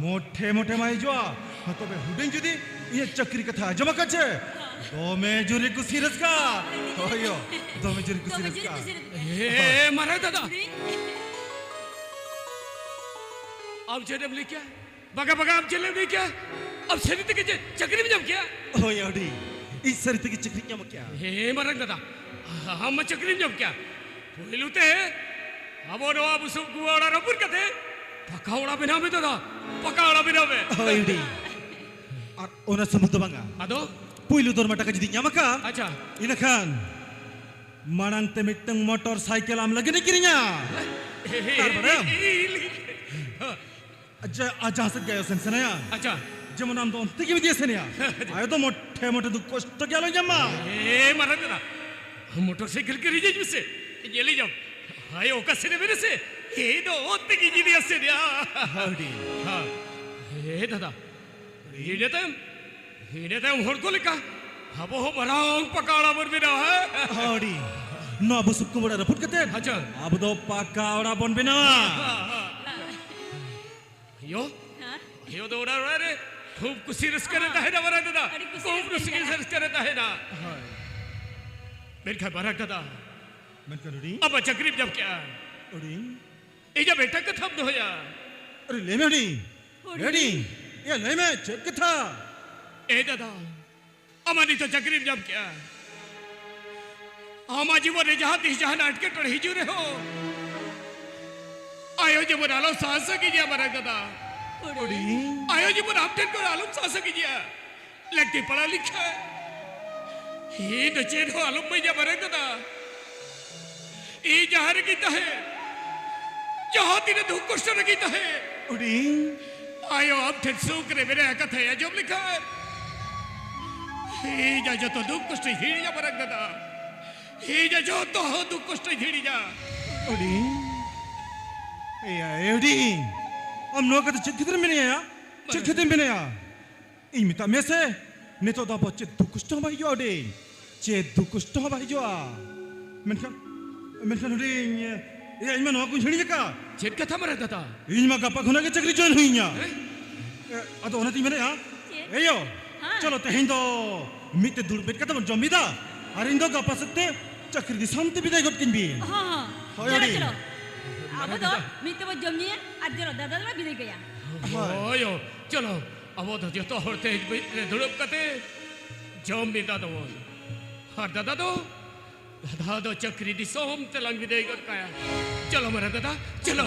ᱢᱚᱴᱷᱮ ᱢᱚᱴᱷᱮ ᱢᱟ ᱦᱤᱡᱩᱜᱼᱟ᱾ ᱦᱮᱸ, ᱛᱚᱵᱮ ᱦᱩᱰᱤᱧ ᱡᱩᱫᱤ ᱤᱧᱟᱹᱜ ᱪᱟᱹᱠᱨᱤ ᱠᱟᱛᱷᱟ ᱟᱸᱡᱚᱢ ᱟᱠᱟᱫ ᱪᱮ, ᱫᱚᱢᱮ ᱡᱳᱨᱮ ᱠᱩᱥᱤ ᱨᱟᱹᱥᱠᱟᱹ᱾ ᱦᱳᱭ ᱭᱳ, ᱫᱚᱢᱮ ᱡᱳᱨᱮ ᱠᱩᱥᱤ ᱫᱚᱢᱮ ᱡᱳᱨᱮ ᱨᱟᱹᱥᱠᱟᱹ᱾ ᱠᱩᱥᱤ ᱨᱟᱹᱥᱠᱟᱹ᱾ ᱦᱮᱸ, ᱢᱟᱨᱟᱝ ᱫᱟᱫᱟ᱾ ᱦᱩᱰᱤᱧ᱾ ᱟᱢ ᱪᱮᱫ ᱮᱢ ᱞᱟᱹᱭ ᱠᱮᱭᱟ? ᱵᱟᱜᱟ ᱵᱟᱜᱟ, ᱟᱢ ᱪᱮᱫ ᱮᱢ ᱞᱟᱹᱭ ᱠᱮᱭᱟ? ᱟᱢ ᱥᱟᱹᱨᱤ ᱛᱮᱜᱮ ᱪᱮᱫ ᱪᱟᱹᱠᱨᱤᱢ ᱧᱟᱢ ᱠᱮᱭᱟ? ᱦᱳᱭ ᱭᱳ, ᱦᱩᱰᱤᱧ, ᱤᱧ ᱥᱟᱹᱨᱤ ᱛᱮᱜᱮ ᱪᱟᱹᱠᱨᱤᱧ ᱧᱟᱢ ᱠᱮᱭᱟ᱾ ᱦᱮᱸ, ᱢᱟᱨᱟᱝ ᱫᱟᱫᱟ, ᱟᱢ ᱢᱟ ᱪᱟᱹᱠᱨᱤᱢ ᱧᱟᱢ ᱠᱮᱭᱟ᱾ ᱯᱳᱭᱞᱳ ᱛᱮ ᱟᱵᱚ ᱱᱚᱣᱟ ᱵᱩᱥᱩᱵ ᱜᱩᱣᱟᱹ ᱚᱲᱟᱜ ᱨᱟᱹᱯᱩᱫ ᱠᱟᱛᱮ ᱯᱟᱠᱟ ᱚᱲᱟᱜ ᱵᱮᱱᱟᱣ ᱢᱮ ᱫᱟᱫᱟ, ᱯᱟᱠᱟ ᱚᱲᱟᱜ ᱵᱮᱱᱟᱣ ᱢᱮ᱾ ᱦᱳᱭ ᱦᱩᱰᱤᱧ᱾ ᱟᱨ ᱚᱱᱟ ᱥᱩᱢᱩᱝ ᱫᱚ ᱵᱟᱝᱟ᱾ ᱟᱫᱚ? ᱯᱩᱭᱞᱩ ᱫᱚᱨᱢᱟ ᱴᱟᱠᱟ ᱡᱩᱫᱤ ᱧᱟᱢ ᱟᱠᱟᱫ, ᱟᱪᱪᱷᱟ᱾ ᱤᱱᱟᱹᱠᱷᱟᱱ ᱢᱟᱲᱟᱝ ᱛᱮ ᱢᱤᱫᱴᱟᱝ ᱢᱚᱴᱚᱨ ᱥᱟᱭᱠᱮᱞ ᱟᱢ ᱞᱟᱹᱜᱤᱫ ᱤᱧ ᱠᱤᱨᱤᱧᱟ᱾ ᱛᱟᱨᱯᱚᱨᱮ? ᱟᱪᱪᱷᱟ, ᱟᱨ ᱡᱟᱦᱟᱸ ᱥᱮᱫ ᱜᱮ ᱥᱮᱱ ᱥᱟᱱᱟᱭᱟ᱾ ᱟᱪᱪᱷᱟ᱾ ᱡᱮᱢᱚᱱ ᱟᱢ ᱫᱚ ᱚᱱᱛᱮ ᱜᱮ ᱤᱫᱤᱭᱟ ᱥᱮᱱᱭᱟ᱾ ᱟᱭᱳ ᱫᱚ ᱢᱚᱴᱷᱮ ᱢᱚᱴᱷᱮ ᱫᱩᱠ ᱠᱚᱥᱴᱚ ᱜᱮ ᱟᱞᱚᱭ ᱧᱟᱢ ᱢᱟ᱾ ᱮ ᱢᱟᱨᱟᱝ ᱫᱟᱫᱟ, ᱢᱚᱴᱚᱨ ᱥᱟᱭᱠᱮᱞ ᱠᱤᱨᱤᱧ ᱟᱹᱧ ᱢᱮᱥᱮ, ᱧᱮᱞᱤᱧ ᱟᱢ᱾ ᱟᱭᱳ ᱚᱠᱟ ᱥᱮᱱᱮ ᱢᱮᱱᱟ ᱥᱮ, ᱤᱧ ᱫᱚ ᱚᱱᱛᱮ ᱜᱮ ᱤᱫᱤᱭᱟ ᱥᱮᱱᱭᱟ᱾ ᱦᱟᱹᱰᱤ᱾ ᱦᱮᱸ᱾ ᱮ ᱫᱟᱫᱟ, ᱤᱱᱟᱹ ᱛᱟᱭᱚᱢ, ᱤᱱᱟᱹ ᱛᱟᱭᱚᱢ ᱦᱚᱲ ᱠᱚ ᱞᱮᱠᱟ ᱟᱵᱚ ᱦᱚᱸ ᱢᱟᱨᱟᱝ ᱯᱟᱠᱟ ᱚᱲᱟᱜ ᱵᱚᱱ ᱵᱮᱱᱟᱣᱟ, ᱦᱮᱸ? ᱟᱹᱰᱤ᱾ ᱱᱚᱣᱟ ᱵᱩᱥᱩᱵ ᱠᱚ ᱚᱲᱟᱜ ᱨᱟᱹᱯᱩᱫ ᱠᱟᱛᱮ ᱟᱪᱪᱷᱟ᱾ ᱟᱵᱚ ᱫᱚ ᱯᱟᱠᱟ ᱚᱲᱟᱜ ᱵᱚᱱ ᱵᱮᱱᱟᱣᱟ᱾ ᱦᱮᱸ, ᱦᱮᱸ᱾ ᱟᱭᱳ, ᱦᱮᱸ? ᱟᱭᱳ ᱫᱚ ᱚᱲᱟᱜ, ᱚᱲᱟᱜ ᱨᱮ ᱠᱷᱩᱵ ᱠᱩᱥᱤ ᱨᱟᱹᱥᱠᱟᱹ ᱨᱮ ᱦᱮᱸ᱾ ᱛᱟᱦᱮᱱᱟ ᱢᱟᱨᱟᱝ ᱫᱟᱫᱟ᱾ ᱟᱹᱰᱤ ᱠᱩᱥᱤ ᱠᱷᱩᱵ ᱨᱟᱹᱥᱠᱟᱹ ᱠᱩᱥᱤ ᱨᱮ ᱛᱟᱦᱮᱱᱟ᱾ ᱨᱟᱹᱥᱠᱟᱹ ᱨᱮ ᱛᱟᱦᱮᱱᱟ᱾ ᱦᱳᱭ᱾ ᱢᱮᱱᱠᱷᱟᱱ ᱢᱟᱨᱟᱝ ᱫᱟᱫᱟ, ᱢᱮᱱᱠᱷᱟᱱ ᱦᱩᱰᱤᱧ, ᱟᱢᱟᱜ ᱪᱟᱹᱠᱨᱤᱢ ᱧᱟᱢ ᱠᱮᱜᱼᱟ᱾ ᱦᱩᱰᱤᱧ᱾ ᱤᱧᱟᱹᱜ ᱢᱤᱫᱴᱟᱝ ᱠᱟᱛᱷᱟᱢ ᱫᱚᱦᱚᱭᱟ᱾ ᱟᱨᱮ, ᱞᱟᱹᱭ ᱢᱮ ᱦᱩᱰᱤᱧ᱾ ᱦᱩᱰᱤᱧ᱾ ᱦᱩᱰᱤᱧ᱾ ᱮ, ᱞᱟᱹᱭ ᱢᱮ, ᱪᱮᱫ ᱠᱟᱛᱷᱟ? ᱮ ᱫᱟᱫᱟ, ᱟᱢᱟᱜ ᱱᱤᱛᱚᱜ ᱪᱟᱹᱠᱨᱤᱢ ᱧᱟᱢ ᱠᱮᱜᱼᱟ᱾ ᱟᱢᱟᱜ ᱡᱤᱵᱚᱱ ᱨᱮ ᱡᱟᱦᱟᱸ ᱛᱤᱥ ᱡᱟᱦᱟᱱᱟᱜ ᱮᱴᱠᱮᱴᱚᱬᱮ ᱦᱤᱡᱩᱜ ᱨᱮᱦᱚᱸ, ᱟᱭᱳ ᱡᱮᱢᱚᱱ ᱟᱞᱚᱢ ᱥᱟᱦᱟ ᱥᱟᱺᱜᱤᱧᱟ ᱢᱟᱨᱟᱝ ᱫᱟᱫᱟ᱾ ᱦᱩᱰᱤᱧ᱾ ᱟᱭᱳ ᱡᱮᱢᱚᱱ ᱟᱢ ᱴᱷᱮᱱ ᱠᱷᱚᱱ ᱟᱞᱚᱢ ᱥᱟᱦᱟ ᱥᱟᱺᱜᱤᱧᱟ᱾ ᱞᱟᱹᱠᱛᱤ ᱯᱟᱲᱟᱣ ᱞᱮᱱᱠᱷᱟᱱ ᱤᱧ ᱫᱚ ᱪᱮᱫ ᱦᱚᱸ ᱟᱞᱚᱢ ᱢᱮᱱᱟ ᱢᱟᱨᱟᱝ ᱫᱟᱫᱟ᱾ ᱤᱧ ᱡᱟᱦᱟᱸ ᱨᱮᱜᱮᱧ ᱛᱟᱦᱮᱸ, ᱡᱟᱦᱟᱸ ᱛᱤᱱᱟᱹᱜ ᱫᱩᱠ ᱠᱚᱥᱴᱚ ᱨᱮᱜᱮᱧ ᱛᱟᱦᱮᱸ, ᱦᱩᱰᱤᱧ᱾ ᱟᱭᱳ ᱟᱢ ᱴᱷᱮᱱ ᱥᱩᱠ ᱨᱮ ᱢᱮᱱᱟᱭᱟ ᱠᱟᱛᱷᱟᱭ ᱟᱸᱡᱚᱢ ᱞᱮᱠᱷᱟᱱ ᱤᱧᱟᱜ ᱡᱚᱛᱚ ᱫᱩᱠ ᱠᱚᱥᱴᱚᱧ ᱦᱤᱲᱤᱧᱟ ᱢᱟᱨᱟᱝ ᱫᱟᱫᱟ᱾ ᱤᱧᱟᱜ ᱡᱚᱛᱚ ᱫᱩᱠ ᱠᱚᱥᱴᱚᱧ ᱦᱤᱲᱤᱧᱟ᱾ ᱦᱩᱰᱤᱧ᱾ ᱮᱭᱟ, ᱮ ᱦᱩᱰᱤᱧ᱾ ᱟᱢ ᱱᱚᱣᱟ ᱠᱟᱛᱷᱟ ᱪᱮᱫ ᱠᱷᱟᱹᱛᱤᱨ ᱮᱢ ᱢᱮᱱᱮᱜᱼᱟ? ᱪᱮᱫ ᱠᱷᱟᱹᱛᱤᱨ ᱮᱢ ᱢᱮᱱᱮᱜᱼᱟ? ᱤᱧ ᱢᱮᱛᱟᱜ ᱢᱮᱭᱟ ᱥᱮ, ᱱᱤᱛᱚᱜ ᱫᱚ ᱟᱵᱚ ᱪᱮᱫ ᱫᱩᱠ ᱠᱚᱥᱴᱚ ᱦᱚᱸ ᱵᱟᱭ ᱦᱤᱡᱩᱜᱼᱟ ᱦᱩᱰᱤᱧ᱾ ᱪᱮᱫ ᱫᱩᱠ ᱠᱚᱥᱴᱚ ᱦᱚᱸ ᱵᱟᱭ ᱦᱤᱡᱩᱜᱼᱟ᱾ ᱢᱮᱱᱠᱷᱟᱱ, ᱢᱮᱱᱠᱷᱟᱱ ᱦᱩᱰᱤᱧ, ᱮᱭᱟ, ᱤᱧ ᱢᱟ ᱱᱚᱣᱟ ᱠᱚᱧ ᱦᱤᱲᱤᱧ ᱟᱠᱟᱫ᱾ ᱪᱮᱫ ᱠᱟᱛᱷᱟ ᱢᱟᱨᱟᱝ ᱫᱟᱫᱟ? ᱤᱧ ᱢᱟ ᱜᱟᱯᱟ ᱠᱷᱚᱱᱟᱜ ᱜᱮ ᱪᱟᱹᱠᱨᱤ join ᱦᱩᱭᱤᱧᱟ᱾ ᱦᱮᱸ? ᱮ, ᱟᱫᱚ ᱚᱱᱟᱛᱤᱧ ᱢᱮᱱᱮᱫᱼᱟ, ᱪᱮᱫ? ᱮᱭᱳ, ᱦᱮᱸ᱾ ᱪᱚᱞᱚ ᱛᱮᱦᱮᱧ ᱫᱚ ᱢᱤᱫ ᱛᱮ ᱫᱩᱲᱩᱵ ᱢᱤᱫ ᱠᱟᱛᱮ ᱵᱚᱱ ᱡᱚᱢ ᱢᱤᱫᱟ, ᱟᱨ ᱤᱧ ᱫᱚ ᱜᱟᱯᱟ ᱥᱮᱫ ᱛᱮ ᱪᱟᱹᱠᱨᱤ ᱫᱤᱥᱚᱢ ᱛᱮ ᱵᱤᱫᱟᱹᱭ ᱜᱚᱫ ᱠᱤᱧ ᱵᱤᱱ᱾ ᱦᱚᱸ, ᱦᱚᱸ᱾ ᱦᱳᱭ, ᱪᱚᱞᱚ, ᱟᱹᱰᱤ᱾ ᱪᱚᱞᱚ᱾ ᱟᱵᱚ ᱫᱚ ᱢᱤᱫ ᱛᱮᱵᱚ ᱡᱚᱢ ᱧᱩᱭᱟ ᱟᱨ ᱪᱚᱞᱚ, ᱫᱟᱫᱟ ᱫᱚᱞᱮ ᱵᱤᱫᱟᱹᱭ ᱠᱟᱭᱟ᱾ ᱦᱳᱭ᱾ ᱦᱳᱭ, ᱪᱚᱞᱚ, ᱟᱵᱚ ᱫᱚ ᱡᱚᱛᱚ ᱦᱚᱲ ᱛᱮ ᱢᱤᱫ ᱨᱮ ᱫᱩᱲᱩᱵ ᱠᱟᱛᱮ ᱡᱚᱢ ᱢᱤᱫᱟ ᱛᱟᱵᱚᱱ᱾ ᱟᱨ ᱫᱟᱫᱟ ᱫᱚ, ᱫᱟᱫᱟ ᱫᱚ ᱪᱟᱹᱠᱨᱤ ᱫᱤᱥᱚᱢ ᱛᱮᱞᱟᱝ ᱵᱤᱫᱟᱹᱭ ᱜᱚᱫ ᱠᱟᱭᱟ᱾ ᱪᱚᱞᱚ ᱢᱟᱨᱟᱝ ᱫᱟᱫᱟ, ᱪᱚᱞᱚ᱾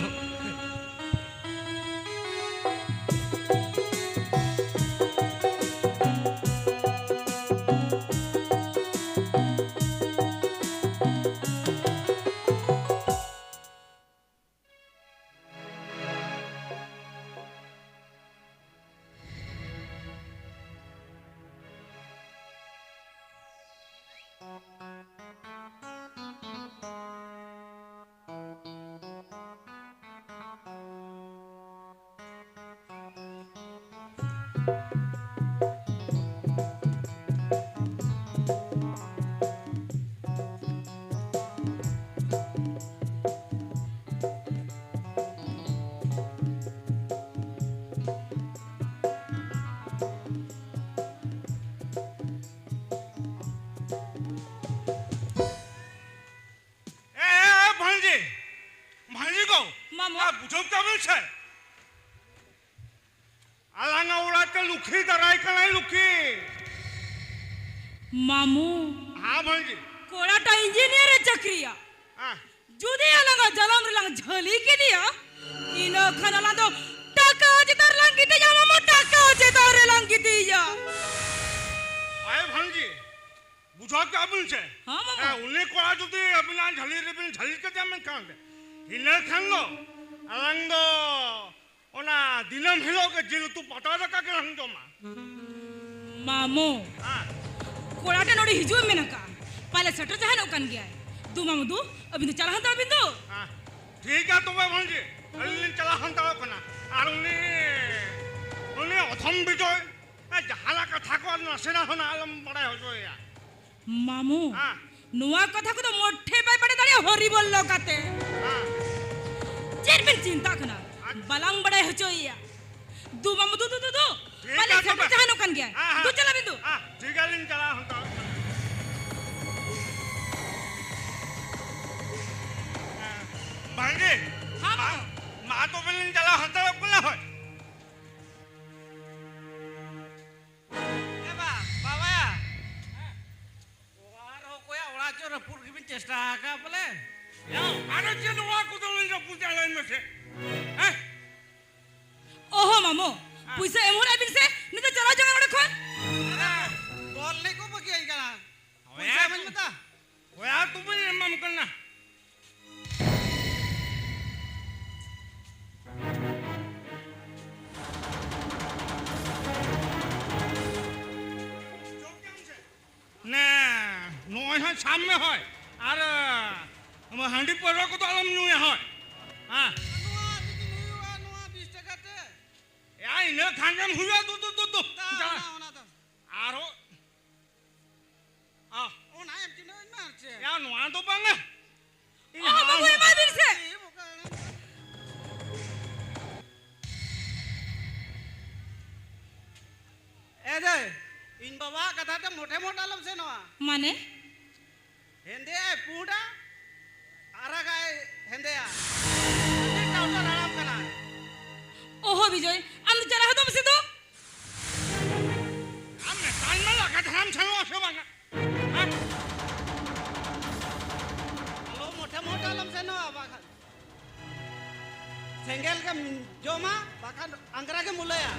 ᱮ, ᱮ, ᱮ, ᱵᱷᱟᱹᱱᱡᱤ, ᱵᱷᱟᱹᱱᱡᱤ ᱜᱚ᱾ ᱢᱟᱢᱚ᱾ ᱟ, ᱵᱩᱡᱷᱟᱹᱣ ᱠᱮᱫᱟ ᱵᱤᱱ ᱥᱮ? ᱟᱞᱟᱝᱟᱜ ᱚᱲᱟᱜ ᱛᱮ ᱞᱩᱠᱷᱤ ᱫᱟᱨᱟᱭ ᱠᱟᱱᱟᱭ, ᱞᱩᱠᱷᱤ᱾ ᱢᱟᱢᱩ᱾ ᱦᱮᱸ, ᱵᱷᱟᱹᱱᱡᱤ᱾ ᱠᱚᱲᱟᱴᱟ ᱤᱧᱡᱤᱱᱤᱭᱟᱨ ᱮ ᱪᱟᱹᱠᱨᱤᱭᱟ᱾ ᱦᱮᱸ᱾ ᱡᱩᱫᱤ ᱟᱞᱟᱝᱟᱜ ᱡᱟᱞᱟᱢ ᱨᱮᱞᱟᱝ ᱡᱷᱟᱹᱞᱤ ᱠᱮᱫᱮᱭᱟ, ᱤᱱᱟᱹ ᱠᱷᱟᱱ ᱟᱞᱟᱝ ᱫᱚ ᱴᱟᱠᱟ ᱪᱮᱛᱟᱱ ᱨᱮᱞᱟᱝ ᱜᱤᱛᱤᱡᱟ, ᱢᱟᱢᱟ, ᱴᱟᱠᱟ ᱪᱮᱛᱟᱱ ᱨᱮᱞᱟᱝ ᱜᱤᱛᱤᱡᱟ᱾ ᱦᱮᱸ, ᱵᱷᱟᱹᱱᱡᱤ᱾ ᱵᱩᱡᱷᱟᱹᱣ ᱠᱮᱜᱼᱟ ᱵᱤᱱ ᱥᱮ? ᱦᱚᱸ, ᱢᱟᱢᱟ᱾ ᱦᱮᱸ, ᱩᱱᱤ ᱠᱚᱲᱟ ᱡᱩᱫᱤ ᱟᱹᱵᱤᱱᱟᱜ ᱡᱷᱟᱹᱞᱤ ᱨᱮᱵᱤᱱ ᱡᱷᱟᱹᱞᱤ ᱠᱮᱫᱮᱭᱟ ᱢᱮᱱᱠᱷᱟᱱ, ᱤᱱᱟᱹ ᱠᱷᱟᱱ ᱫᱚ ᱟᱞᱟᱝ ᱫᱚ ᱚᱱᱟ ᱫᱤᱱᱟᱹᱢ ᱦᱤᱞᱳᱜ ᱜᱮ ᱡᱤᱞ ᱩᱛᱩ ᱯᱟᱛᱲᱟ ᱫᱟᱠᱟ ᱜᱮ ᱞᱟᱝ ᱡᱚᱢᱟ᱾ ᱢᱟᱢᱚ᱾ ᱦᱮᱸ᱾ ᱠᱚᱲᱟ ᱴᱷᱮᱱ ᱱᱚᱰᱮ ᱦᱤᱡᱩᱜ ᱮ ᱢᱮᱱ ᱟᱠᱟᱫᱼᱟ᱾ ᱯᱟᱞᱮ ᱥᱮᱴᱮᱨ ᱛᱟᱦᱮᱱᱚᱜ ᱠᱟᱱ ᱜᱮᱭᱟᱭ᱾ ᱫᱩ ᱢᱟᱢᱚ ᱫᱩ, ᱟᱹᱵᱤᱱ ᱫᱚ ᱪᱟᱞᱟᱣ ᱦᱟᱛᱟᱲ ᱵᱤᱱ ᱫᱚ᱾ ᱦᱮᱸ᱾ ᱴᱷᱤᱠ ᱜᱮᱭᱟ ᱛᱚᱵᱮ ᱵᱷᱟᱹᱱᱡᱤ, ᱟᱹᱞᱤᱧ ᱞᱤᱧ ᱪᱟᱞᱟᱣ ᱦᱟᱛᱟᱲᱚᱜ ᱠᱟᱱᱟ᱾ ᱟᱨ ᱩᱱᱤ, ᱩᱱᱤ ᱚᱛᱷᱚᱢ ᱵᱤᱡᱚᱭ, ᱦᱮᱸ, ᱡᱟᱦᱟᱱᱟᱜ ᱠᱟᱛᱷᱟ ᱠᱚ ᱱᱟᱥᱮᱱᱟᱜ ᱦᱚᱸ ᱟᱞᱚᱢ ᱵᱟᱲᱟᱭ ᱦᱚᱪᱚᱭᱮᱭᱟ᱾ ᱢᱟᱢᱩ, ᱦᱮᱸ᱾ ᱱᱚᱣᱟ ᱠᱟᱛᱷᱟ ᱠᱚᱫᱚ ᱢᱚᱴᱷᱮ ᱵᱟᱭ ᱵᱟᱲᱟᱭ ᱫᱟᱲᱮᱭᱟᱜᱼᱟ, ᱦᱚᱨᱤᱵᱚᱞ ᱞᱚ ᱠᱟᱛᱮ᱾ ᱦᱮᱸ᱾ ᱪᱮᱫ ᱵᱤᱱ ᱪᱤᱱᱛᱟᱹᱜ ᱠᱟᱱᱟ? ᱟᱪᱪᱷᱟ᱾ ᱵᱟᱞᱟᱝ ᱵᱟᱲᱟᱭ ᱦᱚᱪᱚᱭᱮᱭᱟ᱾ ᱫᱩ ᱢᱟᱢᱩ, ᱫᱩ, ᱫᱩ, ᱫᱩ, ᱫᱩ᱾ ᱴᱷᱤᱠ ᱯᱟᱞᱮ ᱜᱮᱭᱟ ᱥᱮᱴᱮᱨ ᱛᱚᱵᱮ᱾ ᱛᱟᱦᱮᱱᱚᱜ ᱠᱟᱱ ᱜᱮᱭᱟ᱾ ᱦᱮᱸ, ᱦᱮᱸ᱾ ᱫᱩ ᱪᱟᱞᱟᱜ ᱵᱤᱱ ᱫᱩ᱾ ᱦᱮᱸ, ᱴᱷᱤᱠ ᱜᱮᱭᱟ, ᱞᱤᱧ ᱪᱟᱞᱟᱣ ᱦᱟᱛᱟᱲᱚᱜ ᱠᱟᱱᱟ᱾ ᱦᱮᱸ, ᱵᱷᱟᱹᱜᱤ᱾ ᱦᱮᱸ, ᱢᱟ, ᱢᱟ᱾ ᱢᱟ ᱛᱚᱵᱮ ᱞᱤᱧ ᱪᱟᱞᱟᱣ ᱦᱟᱛᱟᱲᱚᱜ ᱠᱟᱱᱟ, ᱦᱳᱭ᱾ ᱮ ᱵᱟ, ᱵᱟᱵᱟᱭᱟ᱾ ᱚᱲᱟᱜ ᱨᱮᱦᱚᱸ ᱚᱠᱚᱭᱟᱜ ᱚᱲᱟᱜ ᱪᱚ ᱨᱟᱹᱯᱩᱫ ᱜᱮᱵᱤᱱ ᱪᱮᱥᱴᱟ ᱟᱠᱟᱫ ᱵᱚᱞᱮ᱾ ᱭᱟ, ᱟᱨᱚ ᱪᱮᱫ ᱱᱚᱣᱟ ᱠᱚᱫᱚ ᱞᱤᱧ ᱨᱟᱹᱯᱩᱫᱟ, ᱞᱟᱹᱭ ᱢᱮᱥᱮ? ᱦᱮᱸ? ᱚᱦᱚ ᱢᱟᱢᱚ, ᱦᱮᱸ᱾ ᱯᱩᱭᱥᱟᱹ ᱮᱢ ᱦᱚᱫ ᱟᱭ ᱵᱤᱱ ᱥᱮ, ᱱᱤᱛᱚᱜ ᱪᱟᱞᱟᱣ ᱡᱚᱝ ᱟᱭ ᱚᱸᱰᱮ ᱠᱷᱚᱱ᱾ ᱦᱮᱸ, ᱵᱚᱞ ᱮᱱᱮᱡ ᱠᱚ ᱵᱟᱹᱜᱤᱭᱟᱹᱧ ᱠᱟᱱᱟ᱾ ᱦᱳᱭ, ᱯᱩᱭᱥᱟᱹ ᱮᱢᱟᱹᱧ ᱢᱮ ᱛᱟ᱾ ᱦᱳᱭ, ᱟᱨ ᱛᱚᱵᱮᱧ ᱮᱢᱟᱢ ᱠᱟᱱᱟ᱾ ᱱᱮ, ᱥᱟᱵ ᱢᱮ ᱦᱳᱭ᱾ ᱟᱨ, ᱟᱸ, ᱦᱟᱺᱰᱤ ᱯᱟᱹᱣᱨᱟᱹ ᱠᱚᱫᱚ ᱟᱞᱚᱢ ᱧᱩᱭᱟ ᱦᱳᱭ᱾ ᱦᱮᱸ᱾ ᱱᱚᱣᱟ ᱡᱩᱫᱤ ᱦᱩᱭᱩᱜᱼᱟ, ᱱᱚᱣᱟ ᱵᱤᱥ ᱴᱟᱠᱟ ᱛᱮ? ᱮᱭᱟ, ᱤᱱᱟᱹ ᱠᱷᱟᱱ ᱜᱮᱢ ᱦᱩᱭᱩᱜᱼᱟ, ᱫᱩ, ᱫᱩ, ᱫᱩ, ᱫᱩ᱾ ᱫᱟ, ᱡᱟ᱾ ᱚᱱᱟ, ᱚᱱᱟ ᱫᱚ᱾ ᱟᱨᱚ, ᱟ᱾ ᱚᱱᱟ ᱮᱢ ᱛᱤᱱᱟᱹᱜ ᱤᱧ ᱢᱮ ᱟᱨ ᱪᱮᱫ? ᱮᱭᱟ, ᱱᱚᱣᱟ ᱫᱚ ᱵᱟᱝᱟ᱾ ᱤᱧ ᱚᱦᱚ, ᱦᱟᱲᱟᱢ ᱵᱟᱹᱵᱩ, ᱮᱢᱟᱭ ᱵᱤᱱ ᱥᱮ᱾ ᱤᱧ ᱵᱚᱠᱟ ᱮ ᱫᱟᱹᱭ, ᱤᱧ ᱵᱟᱵᱟᱣᱟᱜ ᱠᱟᱛᱷᱟ ᱛᱮ ᱢᱚᱴᱷᱮ ᱢᱚᱴ ᱟᱞᱚᱢ ᱥᱮᱱᱚᱜᱼᱟ᱾ ᱢᱟᱱᱮ? ᱦᱮᱸᱫᱮᱭᱟᱭ ᱯᱩᱸᱰᱟ, ᱟᱨᱟᱜᱟᱭ ᱦᱮᱸᱫᱮᱭᱟ᱾ ᱩᱱᱤ ᱴᱟᱣᱴᱟᱨ ᱦᱟᱲᱟᱢ ᱠᱟᱱᱟᱭ᱾ ᱚᱦᱚ ᱵᱤᱡᱚᱭ, ᱟᱢ ᱫᱚ ᱪᱟᱞᱟᱣ ᱦᱚᱫᱚᱜ ᱢᱮᱥᱮ ᱫᱩ᱾ ᱟᱢ ᱢᱮᱛᱟᱧ ᱢᱮ, ᱞᱟᱜᱟ ᱫᱷᱟᱨᱟᱢ ᱥᱮᱱᱚᱜᱼᱟ ᱥᱮ ᱵᱟᱝᱟ? ᱦᱮᱸ? ᱟᱞᱚ ᱢᱚᱴᱷᱮ ᱢᱚᱴᱷᱮ ᱟᱞᱚᱢ ᱥᱮᱱᱚᱜᱼᱟ, ᱵᱟᱠᱷᱟᱱ ᱥᱮᱸᱜᱮᱞ ᱜᱮᱢ ᱡᱚᱢᱟ, ᱵᱟᱠᱷᱟᱱ ᱟᱝᱜᱽᱨᱟ ᱜᱮᱢ ᱩᱞᱟᱹᱭᱟ᱾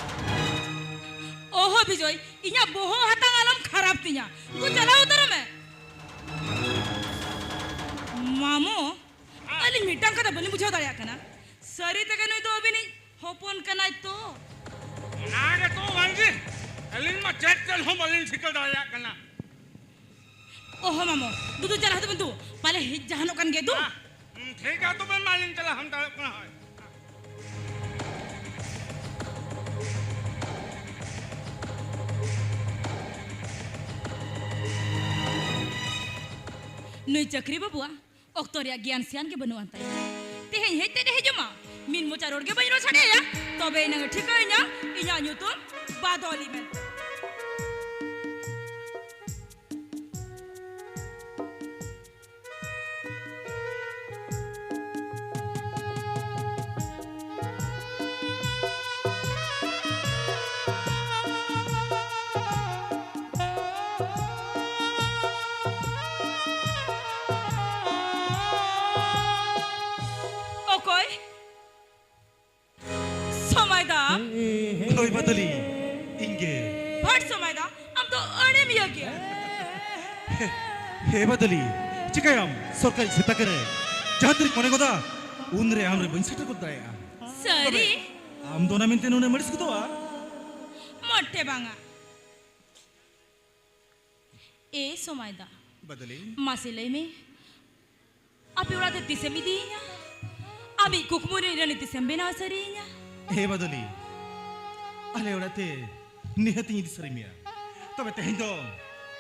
ᱚᱦᱚ ᱵᱤᱡᱚᱭ, ᱤᱧᱟᱜ ᱵᱚᱦᱚᱜ ᱦᱟᱛᱟᱝ ᱟᱞᱚᱢ ᱠᱷᱟᱨᱟᱯ ᱛᱤᱧᱟ᱾ ᱫᱩ ᱪᱟᱞᱟᱣ ᱩᱛᱟᱹᱨᱚᱜ ᱢᱮ᱾ ᱢᱟᱢᱚ, ᱟᱹᱞᱤᱧ ᱢᱤᱫᱴᱟᱝ ᱠᱟᱛᱷᱟ ᱵᱟᱹᱞᱤᱧ ᱵᱩᱡᱷᱟᱹᱣ ᱫᱟᱲᱮᱭᱟᱜ ᱠᱟᱱᱟ, ᱥᱟᱹᱨᱤ ᱛᱮᱜᱮ ᱱᱩᱭ ᱫᱚ ᱟᱹᱵᱤᱱᱤᱡ ᱦᱚᱯᱚᱱ ᱠᱟᱱᱟᱭ ᱛᱚ? ᱚᱱᱟ ᱜᱮᱛᱚ ᱵᱟᱝᱜᱮ, ᱟᱹᱞᱤᱧ ᱢᱟ ᱪᱮᱫ ᱪᱮᱫ ᱦᱚᱸ ᱵᱟᱹᱞᱤᱧ ᱴᱷᱤᱠᱟᱹ ᱫᱟᱲᱮᱭᱟᱜ ᱠᱟᱱᱟ᱾ ᱚᱦᱚ ᱢᱟᱢᱚ, ᱫᱩ ᱫᱩ ᱪᱟᱞᱟᱣ ᱦᱚᱫᱚᱜ ᱢᱮ ᱫᱩ, ᱯᱟᱞᱮ ᱦᱮᱡ ᱡᱟᱦᱟᱱᱚᱜ ᱠᱟᱱ ᱜᱮ ᱫᱩ᱾ ᱦᱩᱸ, ᱴᱷᱤᱠ ᱜᱮᱭᱟ, ᱛᱚᱵᱮ ᱢᱟᱞᱤᱧ ᱪᱟᱞᱟᱜ ᱦᱟᱱᱛᱟᱲᱚᱜ ᱠᱟᱱᱟ, ᱦᱳᱭ᱾ ᱱᱩᱭ ᱪᱟᱹᱠᱨᱤ ᱵᱟᱹᱵᱩᱣᱟᱜ ᱚᱠᱛᱚ ᱨᱮᱭᱟᱜ ᱜᱮᱭᱟᱱ ᱥᱮᱭᱟᱱ ᱜᱮ ᱵᱟᱹᱱᱩᱜ ᱟᱱ ᱛᱟᱭᱟ᱾ ᱛᱮᱦᱮᱧ ᱦᱮᱡ ᱛᱮᱫ ᱮ ᱦᱤᱡᱩᱜ ᱢᱟ, ᱢᱤᱫ ᱢᱚᱪᱟ ᱨᱚᱲ ᱜᱮ ᱵᱟᱹᱧ ᱨᱚᱲ ᱥᱟᱰᱮᱭᱟ, ᱛᱚᱵᱮ ᱮᱱᱟᱝ ᱮ ᱴᱷᱤᱠᱟᱹᱭᱟᱹᱧᱟ ᱤᱧᱟᱜ ᱧᱩᱛᱩᱢ ᱵᱟᱫᱚᱞᱤ ᱢᱮᱱᱛᱮ᱾ ᱚᱠᱚᱭ? ᱥᱚᱢᱟᱭ ᱫᱟ᱾ ᱦᱳᱭ ᱵᱟᱫᱚᱞᱤ, ᱤᱧ ᱜᱮ᱾ ᱵᱷᱟᱴ ᱥᱚᱢᱟᱭ ᱫᱟ, ᱟᱢ ᱫᱚ ᱟᱹᱰᱤᱢ ᱤᱭᱟᱹ ᱜᱮᱭᱟ᱾ ᱦᱮ, ᱦᱮ ᱵᱟᱫᱚᱞᱤ, ᱪᱤᱠᱟᱹᱭᱟᱢ? ᱥᱚᱨᱠᱟᱨᱤ ᱥᱮᱛᱟ ᱠᱚᱨᱮ ᱡᱟᱦᱟᱸ ᱛᱤᱨᱤᱧ ᱢᱚᱱᱮ ᱜᱚᱫᱟ, ᱩᱱᱨᱮ ᱟᱢ ᱨᱮ ᱵᱟᱹᱧ ᱥᱮᱴᱮᱨ ᱜᱚᱫ ᱫᱟᱲᱮᱭᱟᱜᱼᱟ᱾ ᱥᱟᱹᱨᱤ? ᱛᱚᱵᱮ ᱟᱢ ᱫᱚ ᱚᱱᱟ ᱢᱮᱱᱛᱮ ᱱᱩᱱᱟᱹᱜ ᱮᱢ ᱟᱹᱲᱤᱥ ᱜᱚᱫᱚᱜᱼᱟ? ᱢᱚᱴᱮ ᱵᱟᱝᱟ᱾ ᱮ ᱥᱚᱢᱟᱭ ᱫᱟ, ᱵᱟᱫᱚᱞᱤ᱾ ᱢᱟᱥᱮ ᱞᱟᱹᱭ ᱢᱮ, ᱟᱯᱮ ᱚᱲᱟᱜ ᱛᱮ ᱛᱤᱥᱮᱢ ᱤᱫᱤᱭᱤᱧᱟ? ᱟᱢᱤᱡ ᱠᱩᱠᱢᱩ ᱨᱤᱱ ᱨᱟᱹᱱᱤ ᱛᱤᱥᱮᱢ ᱵᱮᱱᱟᱣ ᱥᱟᱹᱨᱤᱭᱤᱧᱟ? ᱦᱮ ᱵᱟᱫᱚᱞᱤ, ᱟᱞᱮ ᱚᱲᱟᱜ ᱛᱮ ᱱᱤᱦᱟᱹᱛᱤᱧ ᱤᱫᱤ ᱥᱟᱹᱨᱤ ᱢᱮᱭᱟ᱾ ᱛᱚᱵᱮ ᱛᱮᱦᱮᱧ ᱫᱚ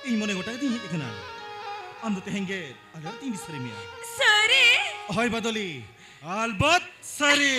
ᱤᱧ ᱢᱚᱱᱮ ᱜᱚᱴᱟ ᱠᱟᱛᱮᱧ ᱦᱮᱡ ᱟᱠᱟᱱᱟ᱾ ᱟᱢ ᱫᱚ ᱛᱮᱦᱮᱧ ᱜᱮ ᱟᱞᱮ ᱚᱲᱟᱜ ᱛᱮᱧ ᱤᱫᱤ ᱥᱟᱹᱨᱤ ᱢᱮᱭᱟ᱾ ᱥᱟᱹᱨᱤ? ᱦᱳᱭ ᱵᱟᱫᱚᱞᱤ, ᱟᱞᱵᱚᱛ ᱥᱟᱹᱨᱤ᱾